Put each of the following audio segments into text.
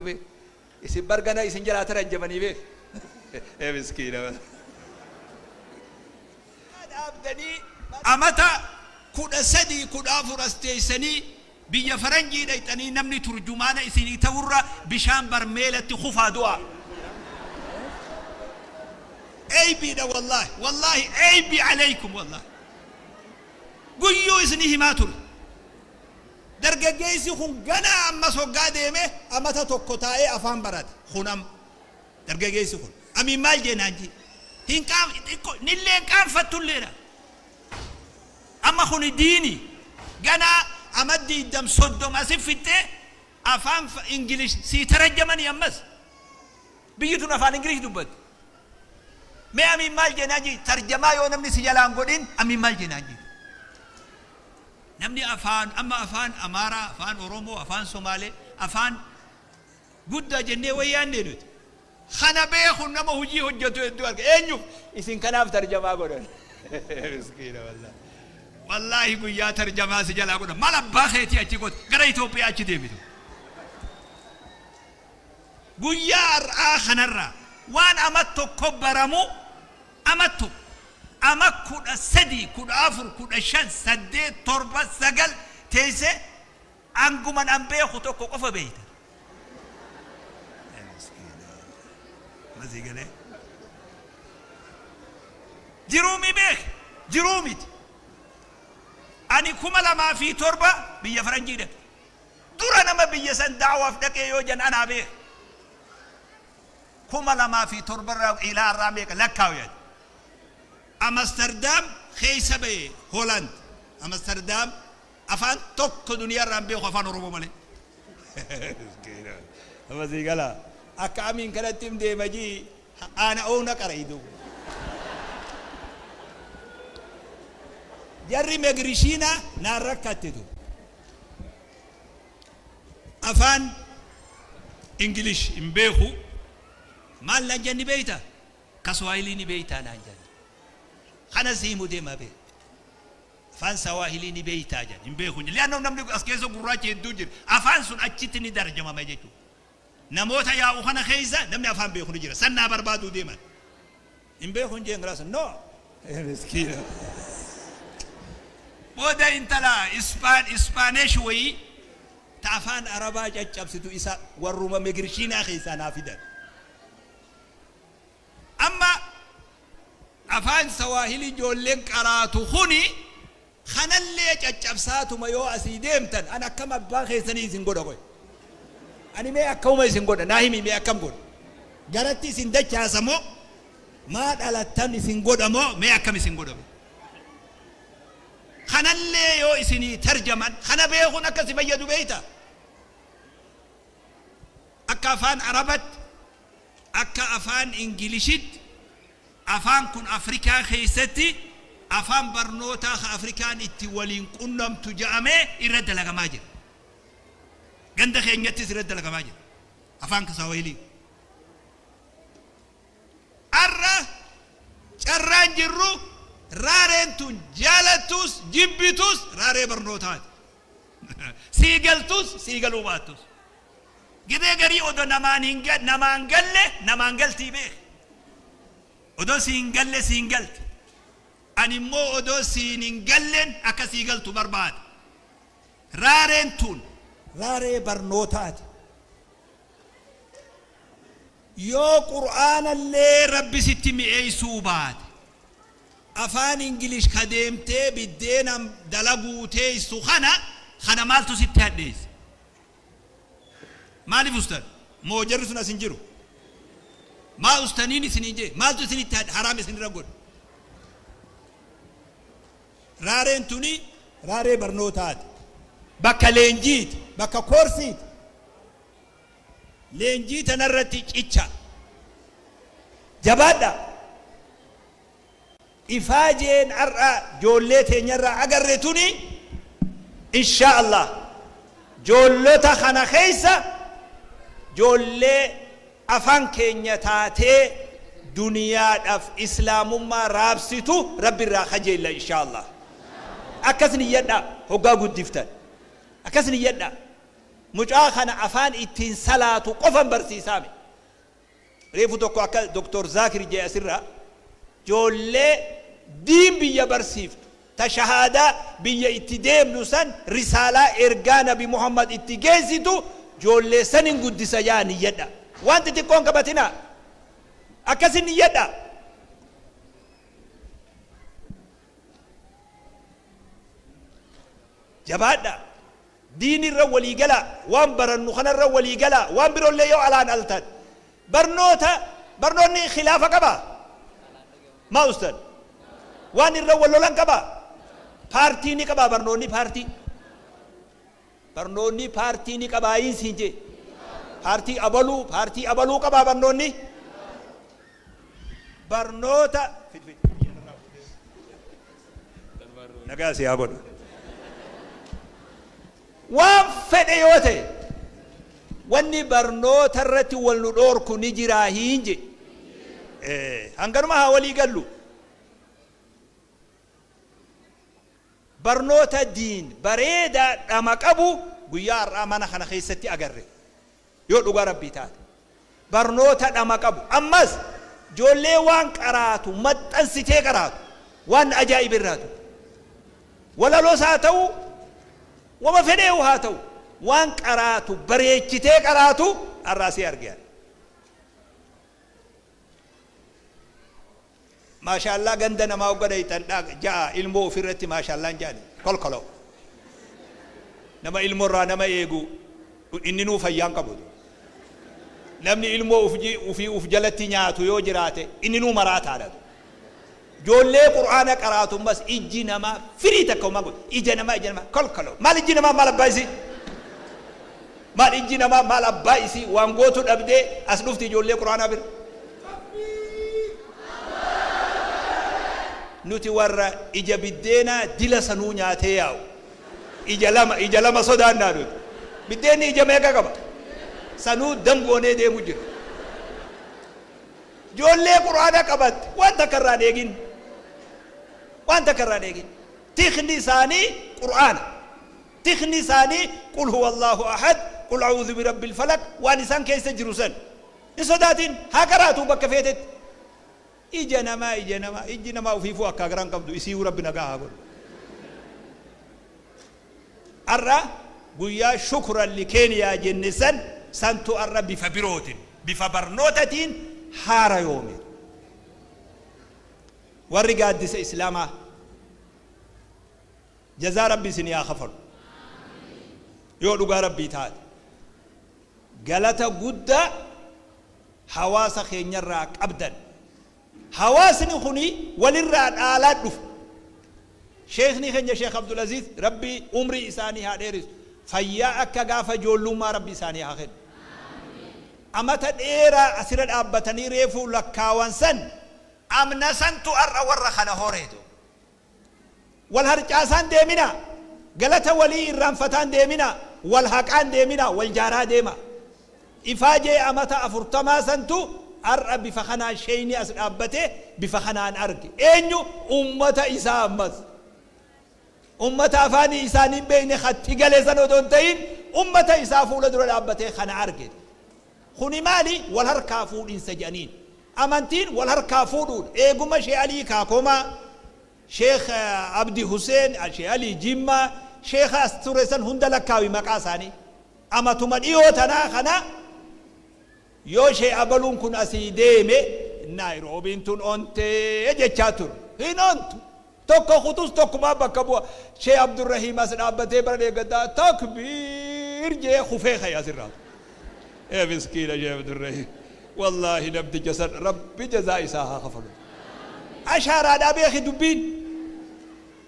Beek isin bar gana isin jalaa tarajjamanii beek ee miskiina dhaabdanii amata 13 14 as teessanii biyya faranjii dhayxanii namni turjumaana isinii ta'urra bishaan barmeelatti kufaa du'aa. Eybiidha wallaahi wallaahi eybi aleykum wallaahi guyyuu isinii himaa ture. Dargaggeessi kun ganaa ammas hoggaa deeme amata tokko taa'ee afaan barata. Kun amma dargageessi kun amiin maal jee naan jee hin qaam xiqqo nillee hin qaanfattulleedha. Amma kuni diini ganaa ama diiddam 30 asi fixxee afaan English sii tarajjamanii ammas. Biyyi tun afaan English dubbatti. Mee amiin maal jee naan jee tarjamaa yoo namni si jalaan godhin amiin maal jee naan jee. Namni afaan amma afaan Amaaraa, afaan Oromoo, afaan Somaalee, afaan guddaa jennee way yaannee nuti. Kana beeku nama hojii hojjetu hedduu arga. Eenyuuf? Isin kanaaf tarjamaa godhan. Miskiina wallaahi. Wallaahi guyyaa tarjamaa si jalaa godhan. Maal abbaa keetii achi goota? Gara Itoophiyaa achi deebitu. Guyyaa har'aa kanarraa waan ama tokko baramu Ama 1, ama 13, 14, 15, 8, 7, 9 teessee anguman an beeku tokko qofa beeyta. Amma sii galee? Jiruu mi beeki? Jiruu miti. Ani 2007 biyya faranjii dhaqe. Dura nama biyya san da'waaf dhaqee yoo jan anaa beeki. 2007 irraa ilaa har'aa meeqa lakkaawi ati. Amasterdam keessa bahe Holland. Amasterdam afaan tokko duniyaa irraa hin beeku afaan Oromoo malee. Miskiina. Amma sii galaa. Akka amiin kanatti him deema jii aana oona qara'i duuba. Jarri megrishiina naan rakkatte tu. Afaan English hin beeku maal naan jedhan ni beektaa? Ka Swahili ni beektaa naan jedhan. Kana si himu deemaa beek. Afaan Swahili ni beektaa jedhan hin beeku. Li'annoo namni as keessa gurraachi hedduu jira. Afaan sun achitti ni darjamama jechuudha. Namoota yaa'u kana keessa namni afaan beeku ni jira. San naa barbaaduu deeman. Hin beeku hin jeen galaasa. No! Miskiina. Booda intala Ispaan Ispaanesh wayii ta afaan Arabaa caccabsitu isa warruma Megirshiinaa keessaa naa fidan. Amma afaan Sawaahilii ijoolleen qaraatu kuni Kanallee caccabsaatuma yoo asii deemtan an akkam abbaa keessanii isin godha qoy. Ani mee akkamuma isin godha naa himi mee akkam godha. Garatti isin dachaasa moo maa dhalattan isin godha moo mee akkam isin godha mee. Kanallee yoo isinii tarjaman kana beekuun akka si fayyadu beekta. Akka afaan Arabatti akka afaan Ingilishitti Afaan kun Afrikaa keessatti afaan barnootaa ka Afrikaan itti waliin qunnamtu ja'amee irra dalagamaa jira. Ganda keenyattis irra dalagamaa jira. Afaan Kiswahilii. Arra carraan jirru raareen tun jaalattus jibbitus raaree barnootaati. Sii galtus sii galuu baattus. Gizee garii odo namaan hin namaan galle namaan galtii beeki. Odoo siin galle siin galti. Ani immoo odoo siin hin gallen akka sii galtu barbaada. Raareen tun raaree barnootaati. Yoo Qur'aanallee Rabbi sitti mi'eessuu baate, afaan English ka deemtee biddeena dalaguu teessu kana, kana maaltu sitti hadheesse? Maaliif ustan? Moo jarri sun as hin jiru? Maa ustaniin isiniin jee? Maaltu isinitti haraam isinirra godhe? Raareen tuni raaree barnootaati. Bakka leenjiiti, bakka koorsiiti. Leenjii tanarratti cicha. Jabaadhaa. Ifaajeen har'a joollee teenyarraa agarre tuni inshaa Allah joollota kana keessa joollee afaan keenya taatee duniyaadhaf islaamummaa raabsitu Rabbi irraa kajeella inshaa Allah. Akkas niyyadhaa hoggaa guddiftan. Akkas niyyadhaa. Mucaa kana afaan ittiin salaatu qofan barsiisaame. Reefu tokko akka Doktor Zaakir jee asirraa, joollee diin biyya barsiiftu, ta shahaadaa biyya itti deemnu san, risaalaa ergaa Nabi Muhammad itti geessitu, joollee sanin guddisa jaa niyyadha. Waan xixiqqoon qabatinaa. Akkasin niyyadha. Jabaadha. Diin irra walii galaa. Waan barannu kanarra walii galaa. Waan biroollee yoo alaan altan. Barnoota, barnoonni khilaafa qabaa? Maa ustad? Waan irra wal lolan qabaa? Paartii ni qabaa barnoonni paartii? Barnoonni paartii ni qabaayiin siin jee. Paartii abaluu, paartii abaluu qabaa barnoonni? Barnoota fid fid. Nagaa si haa godhu. Waan fedhe yoo ta'e, wanni barnoota irratti wal nu dhoorku ni jiraa hiin je. Hanganuma haa walii gallu. Barnoota diin bareedaa dhama qabu guyyaa har'aa mana kana keessatti agarre. Yoo dhugaa Rabbii taate. Barnoota dhama qabu. Ammas ijoollee waan qaraatu maxxansitee qaraatu. Waan na ajaa'ibe irraa ture. Walaloos haa ta'u, wama fedheehu haa ta'u, waan qaraatu bareechitee qaraatu har'a asii arge ani. Maashaallaa ganda namaa hogga dhayxan ja'a ilmoo ofirratti maashaallaan ja'ani kolkoloo. Nama ilmoo irraa nama eegu inninuu fayyaa hin qabu. Namni ilmoo ufii uf jalatti nyaatu yoo jiraate inninuu maraataadha. Ijoollee Qur'aana qaraatu ammas ijji namaa firii takka homaa godhu. Ija namaa, ija namaa kolkoloo. Maal ijji namaa, maal abbaa isii? Maal ijji namaa, maal abbaa isii? Waan gootu dhabdee as dhufti ijoollee Qur'aanaa bira. Nuti warra ija biddeenaa dila sanuu nyaatee yaa'u. Ija lama, ija lama sodaannaa nuti. Biddeenni ija meeqa qaba? Sanuu dam goonee deemu jira. Ijoollee Qur'aana qabatte waan takka irraa hin eegin. Waan takka irraa hin eegin. Tikni isaanii Qur'aana. Tikni isaanii qul huwallaahu ahad, qul a'uudhu birabbil falaq, waan isaan keessa jiru san. Hin sodaatin, haa qaraatuu bakka feetetti. Ija namaa, ija namaa, ijji namaa ufiifuu akkaa garaa hin qabdu, isiiyuu Rabbi nagaa haa godhu. Ar'a guyyaa shukran li Keeniyaa jenne san, santu ar'a bifa birootin, bifa barnootatiin haarayoome. Warri gaaddisa Islaamaa jazaa Rabbi isinii haa kafalu. Yoo dhugaa Rabbii taate. Galata guddaa hawaasa keenyarraa qabdan. Hawaasni kuni walirraa dhaalaa dhufe. Sheekni keenya Sheekh Abdulaziz Rabbi umrii isaanii haa dheeressu. Fayyaa akka gaafa ijoollummaa Rabbi isaanii haa kennu. Amata dheeraa asirra dhaabbatanii reefuu lakkaawan san amna santu har'a warra kana horeetu. Wal harcaasaan deeminaa. Galata walii irraanfataan deeminaa. Wal haqaan deeminaa. Wal jaaraa deemaa. Ifaajee amata afurtamaa santu har'a bifa kanaan sheeyni as dhaabbatee bifa kanaan arge. Eenyu? Ummata isaa ammas. Ummata afaanii isaanii hin beekne katti gale san odoo hin ta'in ummata isaa fuula dura dhaabbatee kana arge. Kuni maali? Wal harkaa fuudhinsa jedhaniin. Amantiin wal harkaa fuudhuudha. Eeguma Shee Alii Kaakomaa, Sheekh Abdi Huseen, Shee Alii Jimmaa, Sheekha as ture san hunda lakkaawi maqaa isaanii. Amatuma dhiyoo tanaa kana yoo Shee Abaluun kun asii deeme Naayiroobiin tun ontee jechaa ture. Hin ontu. Tokko kutus tokkumaa bakka bu'a. Shee Abdurrahiim as dhaabbatee bara dheeggaddaa takbiir jee kufee ka'e asirraa. Ee miskiina Shee Abdurrahiim. Wallaahi namticha san Rabbi jazaa isaa haa kafalu. Ashaaraadhaa beeki dubbiin.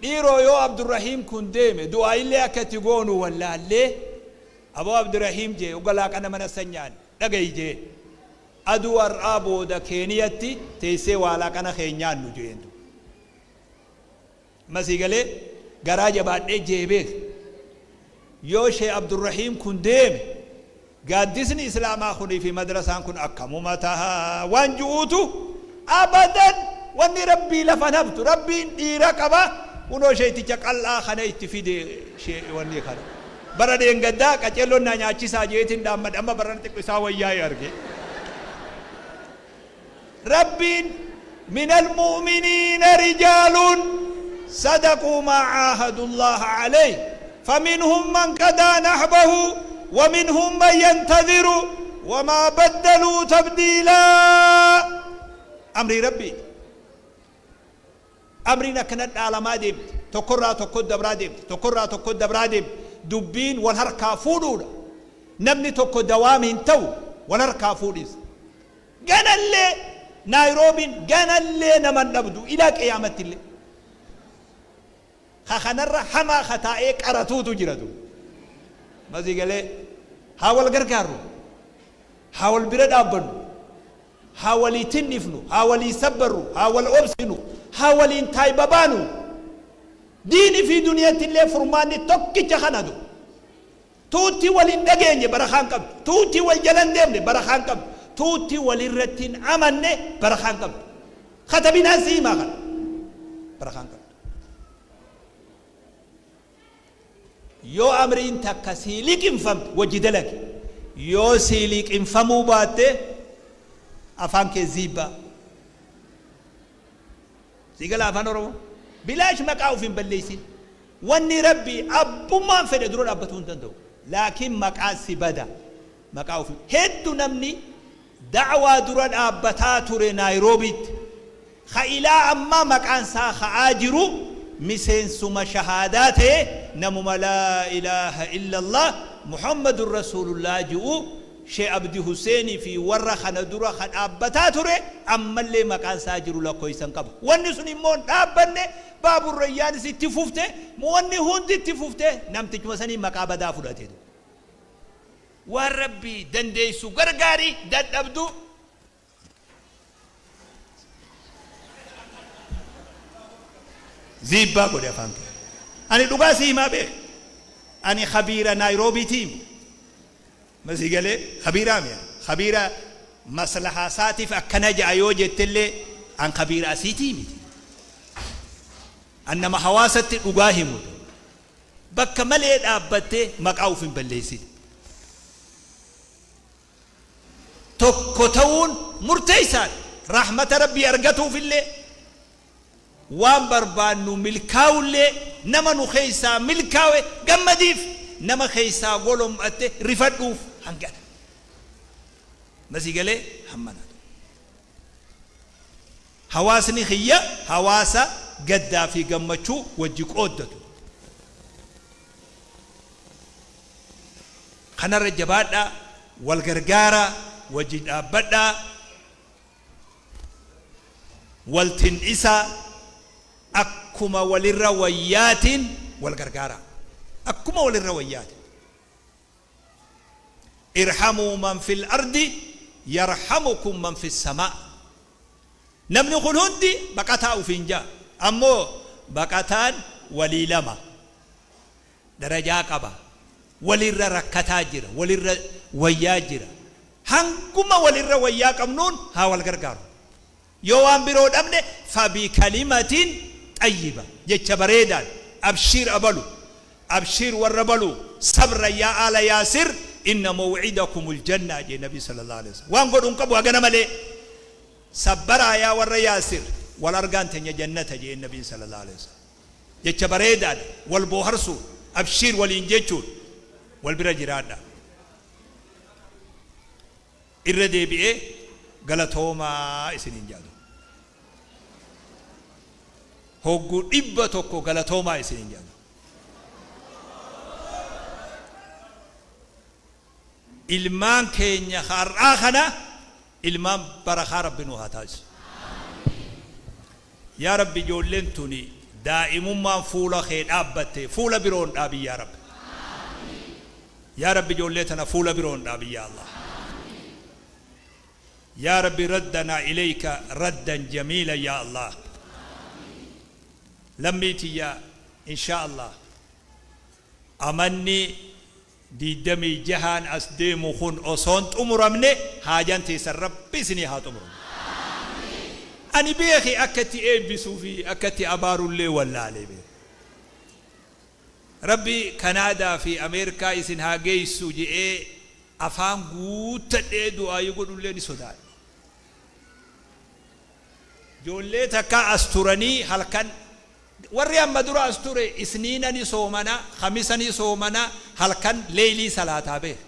Dhiiroo, yoo Abdurrahiim kun deeme du'aayillee akka itti goonu wallaallee, aboo Abdurrahiim jee hogga laaqana mana san nyaanne dhagayi jeen. Aduu har'aa booda Keeniyatti teessee waa laaqana kee hin nyaannu jeen. Amma sii galee? Garaa jabaadhee jee beeki. Yoo Shee Abdurrahiim kun deeme gaaddisni Islaamaa kunii fi madrasaan kun akkamuma taha waan ju'uutu abadan wanni Rabbii lafa hin haftu. Rabbiin dhiira qaba, kunoo sheeyticha qal'aa kana itti fide, shee wanni kana. Bara dheengaddaa qaceelloon naa nyaachisaa jeetiin dhaammadhe, amma barana xiqqo isaa wayyaa'e arge. Rabbiin minal mu'miniina rijaaluun sadaquu maa caahadullaaha calayh faminhum man qadaa nahbahu wa minhum man yantadhiru wamaa baddaluu tabdiilaa. Amrii Rabbiiti. Amriin akkana dhaalamaa deemti. Tokkorraa tokkotti dabraa deemti. Tokkorraa tokkotti dabraa deemti. Dubbiin wal harkaa fuudhuudha. Namni tokko dawaam hin ta'u, wal harkaa fuudhinsa. Ganallee Naayiroobiin ganallee nama hin dhabdu ilaa qiyaamattillee. Ka kanarra hamaa ka taa'ee qaratuutu jira du. Masii galee haa wal gargaarru. Haa wal bira dhaabbannu. Haa walii tinnifnu, haa walii sabbarru, haa wal obsinu, haa waliin taayba baanu. Diini fi duniyattillee furmaanni tokkicha kana du. Tuutti wal hin dhageenye barakaa hin qabdu. Tuutti wal jala hin deemne barakaa hin qabdu. Tuutti walirratti hin amanne barakaa hin qabdu. Katabinaan si himaa kana. Barakaa hin qabdu. Yoo amriin takka sii liqimfamte wajji dalagi. Yoo sii liqimfamuu baatte afaan kee ziibbaa. Sii galaa afaan Oromoo? Bilaash maqaa uf hin balleessin. Wanni Rabbii abbummaan fedhe dura dhaabbatuu hin danda'u. Laakiin maqaa si bada. Maqaa uf heddu namni da'waa dura dhaabbataa ture Naayiroobiitti. Ka ilaa ammaa maqaan isaa ka'aa jiru miseensuma shahaadaa ta'e namuma laa ilaaha illallah Muhammadun Rasuulullah ji'u She Abdi Hussein fi warra kana dura ka dhaabbataa ture ammallee maqaan isaa jiru lakkoysa hin qabu. Wanni sun immoo hin dhaabbanne, Baaburrayyaanis itti fufte, wanni hundi itti fufte namtichuma saniin maqaa badaa fudhate. Waan Rabbii dandeessu gargaari, dadhabdu Ziibbaa godhi afaan kee. Ani dhugaa sii himaa beeki. Ani khabiira Naayiroobiitii mi. Ma sii galee khabiiraa mi ani. Khabiira maslahaa isaatiif akkana ja'a yoo jettellee an khabiira asiitii miti. An nama hawaasatti dhugaa himu. Bakka malee dhaabbattee maqaa uf hin balleessin. Tokko ta'uun murteessaadha. Rahmata Rabbii argatuufillee, waan barbaannu milkaa'ullee, nama nu keessaa milkaawe gammadiif, nama keessaa golom'atte rifadhuuf hangana. Ma sii galee? Hammana. Hawaasni kiyya hawaasa gaddaa fi gammachuu wajji qooddatu. Kanarra jabaadhaa, wal gargaaraa, wajji dhaabbadhaa, wal tin'isaa, akkuma walirra wayyaatiin wal gargaaraa. Akkuma walirra wayyaatiin. Irhamuu man fil ardi yarhamukum man fis samaa. Namni kun hundi baqataa ufiin ja'a. Ammoo baqataan walii lama. Darajaa qaba. Walirra rakkataa jira. Walirra wayyaa jira. Hanguma walirra wayyaa qabnuun haa wal gargaaru. Yoo waan biroo dhabne fabikalimatin xayyiba jecha bareedaan abshiir abalu abshiir warra balu sabran yaa aala yaasir inna maw'idakumul jannah jee nabi sallallahu alaihi wasallam waan godhu hin qabu hagana malee sabbaraa yaa warra yaasir wal argaan teenya jannata jeen nabiin sallallahu alaihi wasallam jecha bareedaadha wal booharsuun abshiir waliin jechuun wal bira jiraadha. Irra deebi'ee galatoomaa isiniin jedha. Hogguu 100 galatoomaa isiniin jedha. Ilmaan keenya ka har'aa kana ilmaan barakaa Rabbi nu haa taasisu. Yaa Rabbi ijoolleen tuni daa'imummaan fuula kee dhaabbatte fuula biroon dhaabi yaa Rabbi. Yaa Rabbi ijoollee tana fuula biroon dhaabi yaa Allah. Yaa Rabbi raddanaa ilayka raddan jamiila yaa Allah. Lammii tiyya inshaa Allah amanni 26n as deemu kun osoon xumuramne haajaan teessan Rabbi isinii haa xumuru. Ani beeki akka itti eebbisuu fi akka itti abaarullee wallaalee beeki. Rabbi Kanaadaa fi Ameerikaa isin haa geessu je'ee afaan guuttadhee du'aayii godhullee ni sodaadha. Ijoollee takka as turanii halkan warri amma dura as ture Isniina ni soomana, Khamisa ni soomana, halkan leeylii salaataa beeka.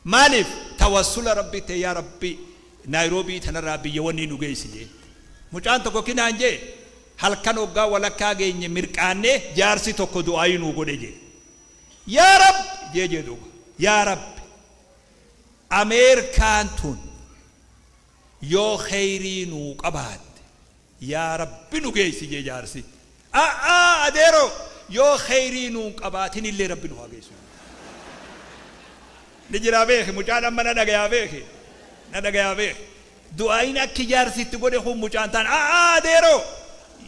Maaliif? Tawassula Rabbitti, yaa Rabbi, Naayiroobii tanarraa biyya wanni nu geessi jee. Mucaan tokko kinaan jee, halkan hoggaa walakkaa geenye mirqaannee jaarsi tokko du'aayii nuu godhe jee. Yaa Rabbi jee jee duuba. Yaa Rabbi, Ameerikaan tun yoo kheyrii nuu qabaatte, yaa Rabbi nu geessi jee jaarsi. A'aa adeeroo, yoo kheyrii nuun qabaatinillee Rabbi nu haa geessu. Ni jiraa beeki, mucaan amma na dhagayaa beeki. Na dhagayaa beeki. Du'aayin akki jaarsi itti godhe kun mucaan taan, a'aa adeeroo,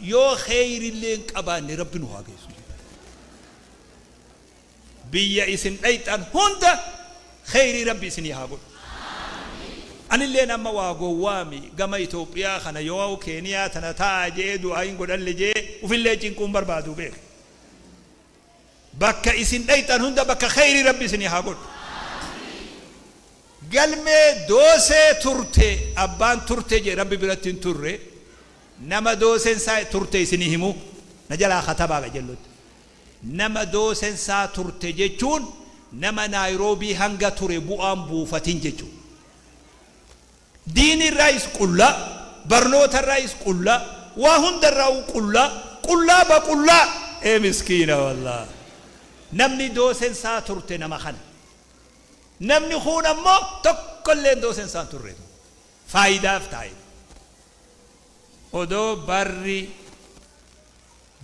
yoo kheyrillee hin qabaanne Rabbi nu haa geessu. Biyya isin dhayxan hunda kheyrii Rabbi isinii haa godhu. Anilleen amma waa gowwaami, gama Itoophiyaa kana yoow Keeniyaa tana taa'a je'ee du'aayin godhalle je'ee ufillee cinquun barbaadu beeki. Bakka isin dhayxan hunda bakka kheyrii Rabbi isinii haa godhu. Galmee doosee turte abbaan turte je'e Rabbi biratti hin turre, nama dooseen isaa turte isinii himu na jalaa katabaa qajellotti. Nama doosen isaa turte jechuun nama Naayiroobii hanga ture bu'aan buufatin jechuudha. Diinii irraayis qullaa, barnoota irraayis qullaa, waa hunda irraa'uu qullaa, qullaa ba qullaa! Ee miskiina wallaah! Namni doosen isaa turte nama kana. Namni kuun ammoo tokkolleen doosen isaa hin turre. Faayidaaf taa'e. Odoo barri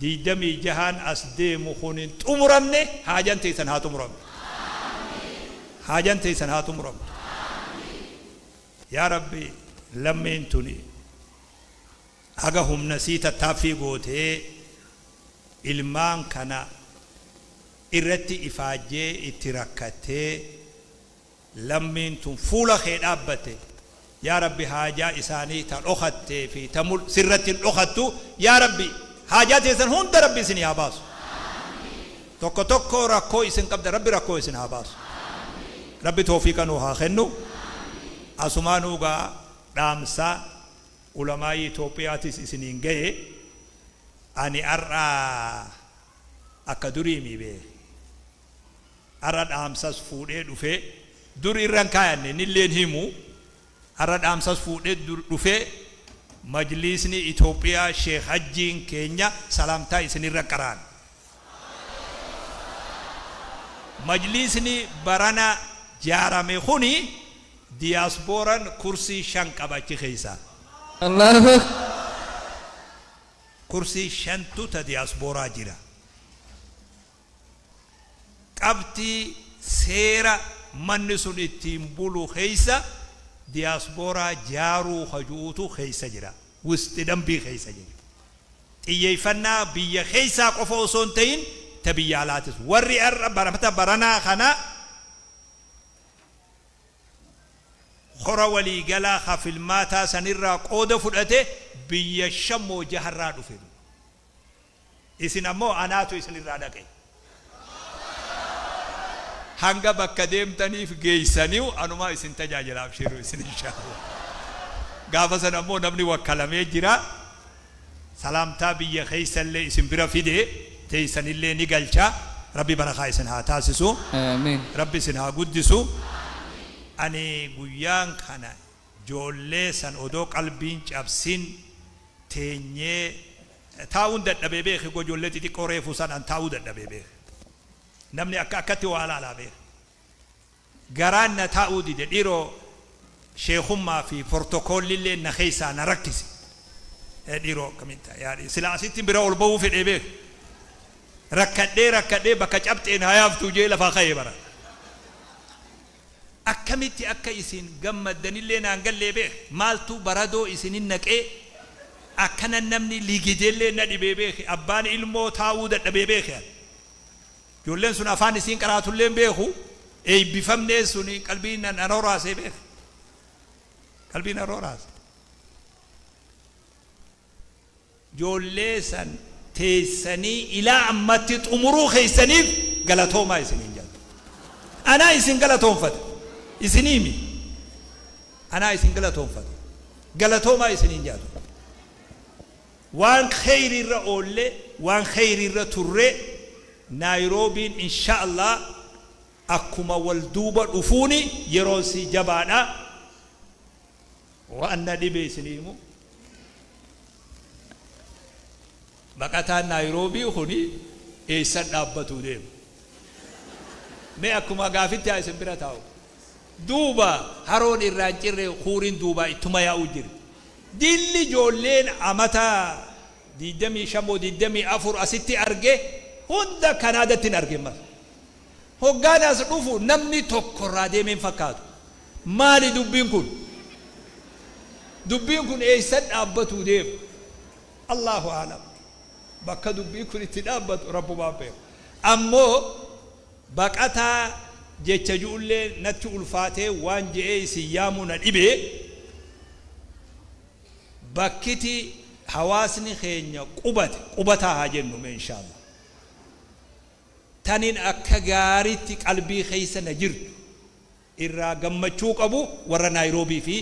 26n as deemu kun hin xumuramne, haajan teessan haa xumuramtu. Haajan teessan haa xumuramtu. Yaa Rabbi, lammiin tuni haga humna sii tattaaffii gootee ilmaan kana irratti ifaajjee itti rakkattee, lammiin tun fuula kee dhaabbatte, yaa Rabbi, haajaa isaanii ta dhokattee fi ta mul sirratti hin dhokattu, yaa Rabbi, haajaa teessan hunda Rabbi isinii haa baasu. Tokko tokko rakkoo isin qabda, Rabbi rakkoo isin haa baasu. Rabbi toofiiqa nuu haa kennu. Asumaanuu gaa dhaamsa ulamaa'ii Itoophiyaatis isiniin gaye. Ani ar'a akka duriimii bee. Ar'a dhaamsas fuudhee dhufee, dur irra hin kaayanne, innilleen himu, ar'a dhaamsas fuudhee dhufee, Majliisni Itoophiyaa Sheekh Hajjiin keenya salaamtaa isinirra qaraan. Majliisni barana jaarame kuni diyaasbooran kursii 5 qaba achi keessaa. Allahu Akbar. Kursii 5tu ta diyaasbooraa jira. Qabxii seera manni sun ittiin bulu keessa diyaasbooraa jaaruu ka ju'utu keessa jira. Wusxi dambii keessa jira. Xiyyeeffannaa biyya keessaa qofa osoo hin ta'in ta biyya alaatis. Warri har'a baramata baranaa kana kora waliigalaa ka filmaataa sanirraa qooda fudhate biyya shan moo jaharraa dhufe. Isin ammoo anaatu isinirraa dhaqe. Hanga bakka deemtaniif geeysaniu anumaa isin tajaajila, abshiru isin inshaallah. Gaafa san ammoo namni wakkalamee jira. Salaamtaa biyya keeysallee isin bira fide, teeysanillee ni galcha. Rabbi barakaa isin haa taasisu. Aamiin. Rabbi isin haa guddisu. Ani guyyaan kana joollee san odoo qalbiin cabsin teenyee taa'uun dadhabee beeki, ijoollee xixiqqoo reefu san an taa'uu dadhabee beeki. Namni akka akkatti waa laalaa beeki. Garaan na taa'uu dide, dhiiroo, sheekummaa fi portokoollillee na keessaa na rakkise. Dhiiroo, akkamiin ta'a yaa sila asitti bira ol ba'uu fedhee beeki. Rakkadhee rakkadhee bakka cabxeen haa yaaftuu jee lafaa ka'ee bara. Akkamitti akka isin gammaddanillee naan gallee beeki. Maaltu baradoo isinin naqee akkana namni ligidellee na dhibee beeki. Abbaan ilmoo taa'uu dadhabee beeki ani. Ijoolleen sun afaan isiin qaraatullee hin beeku. Eebbifamnee suni qalbii na roraasee beeki. Qalbii na roraase. Ijoollee san Teessanii ilaa ammatti xumuruu keessaniif galatoomaa isiniin jedha. Anaa isin galatoonfata. Isiniimi. Anaa isin galatoonfata. Galatoomaa isiniin jedha. Waan kheyriirra oolle, waan kheyriirra turre, Naayiroobiin insha Allah akkuma wal duuba dhufuuni yeroon sii jabaadha. Waan na dhibe isinii himu. Baqataan Naayiroobii kuni eessan dhaabbatuu deema? Mee akkuma gaafitti haa isin bira taa'u. Duuba haroon irraa hin cirre huuriin duubaa ittuma yaa'uu jirti. Dilli ijoolleen amata 25 moo 24 asitti arge hunda Kanaadatti hin arge ammas. Hoggaan as dhufu namni tokko irraa deemee hin fakkaatu. Maali dubbiin kun? Dubbiin kun eessan dhaabbatuu deema? Allaahu a'lam. Bakka dubbiin kun itti dhaabbatu Rabbumaan beeka. Ammoo baqataa jecha ju'ullee natti ulfaatee waan je'ee isin yaamuu na dhibe, bakkiti hawaasni keenya qubate, qubataa haa jennu mee inshaallah. Tanin akka gaariitti qalbii keessa na jirtu irraa gammachuu qabu warra Naayiroobii fi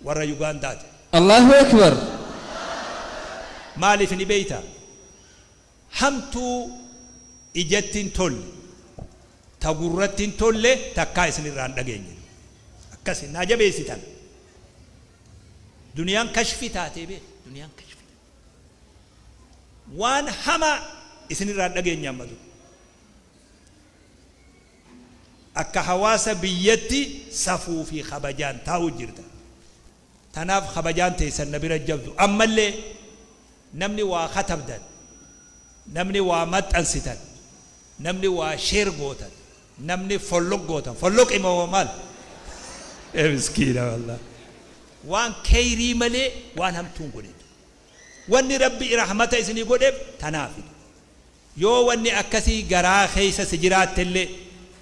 warra Yugaandaati. Allahu Akbar. Maaliif ni beeytaa? Hamtuu ijatti hin tolle, ta gurratti hin tolle takkaa isin irraa hin dhageenye. Akkasi naa jabeessitan. Duniyaan kashfi taatee beek, duniyaan kashfi. Waan hamaa isin irraa hin dhageenye amma dura. Akka hawaasa biyyatti safuu fi kabajaan taa'u jirta. Tanaaf kabajaan teessan na bira jabdu. Ammallee namni waa katabdan, namni waa maxxansitan, namni waa share gootan, namni follow gootan. Follow moo maal? Ee miskiina wallah. Waan keyrii malee waan hamtuu hin godhin. Wanni Rabbi rahmata isinii godheef tanaafi. Yoo wanni akkasii garaa keessa si jiraattellee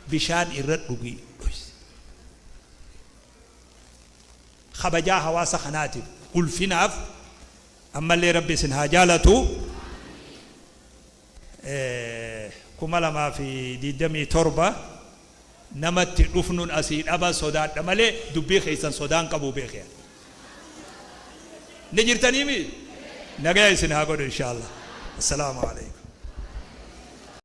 bishaan irra dhugii dhoysi. Kabajaa hawaasa kanaatiif ulfinaaf ammallee Rabbi isin haa jaalatu. 2027 namatti dhufnun asii dhaba sodaadha malee dubbii keessan sodaan qabu beekee. Ni jirtanii mii? Nagaya isin haa godhu inshallah. Assalaamu alaikum.